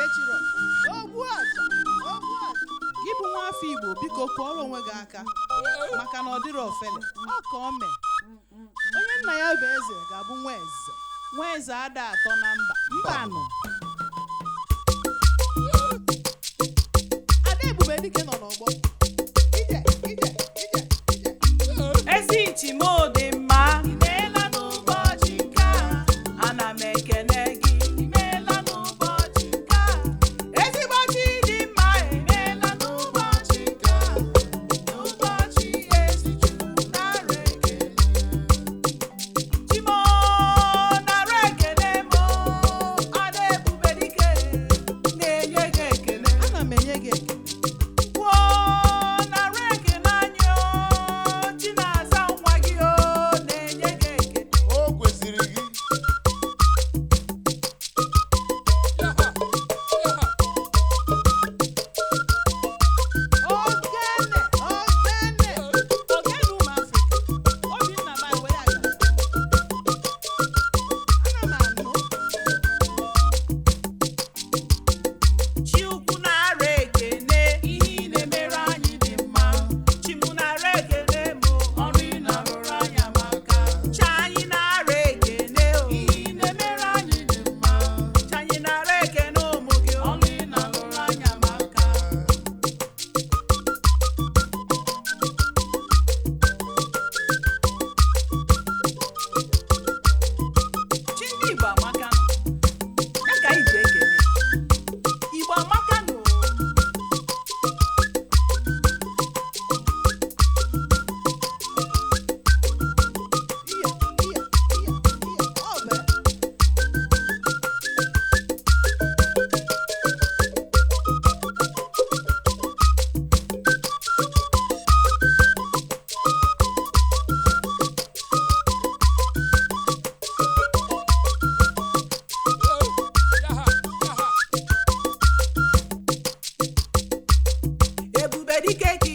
echiro. Ogbu aja, ogbu aja. Gị bụ nwa afọ Igbo, biko kụọrọ onwe gị aka maka na ọ dịrọ ofele. Ọ ka o mee. Onye nna ya bụ eze ga-abụ nwa eze. Nwa eze ada atọ na mba. Mbanụ. Ada Ebube Dike nọ n'ọgbọ. Ije, ije, ije, ije. Ezi Chimodi mma, imeela n'ụbọchị nke a, ana m ekele gị. Imeela n'ụbọchị nke a, ezigbo chi dị mma, imeela n'ụbọchị nke a, n'ụbọchị ezi Chukwu nara ekele. Chimo nara ekele mo, Ada Ebube Dike na-enye gị ekele. Ana m enye gị ekele. Kwuo nara ekele anyị o, Chinaza nwa gị o na-enye gị ekele. O kwesịrị gị. Ogene, ogene, ogene ụmụ Afrịka. Obinna m anyị were aga. Ana m anụ. Chi ukwu nara ekele, ihe ị na-emere anyị dị mma. Chi mụ nara ekele mo, ọrụ ị na-arụrụ anyị amaka. Chi anyị nara ekele o, ihe ị na-emere anyị dị mma. Chi anyị nara ekele ụmụ gị, ọrụ ị na-arụrụ anyị amaka. Chi ndị Igbo amaka, ya ka anyị ji ekele. Igbo amaka nụ. Iya, iya, iya, iya. Ọ bụ. Ebube Dike ka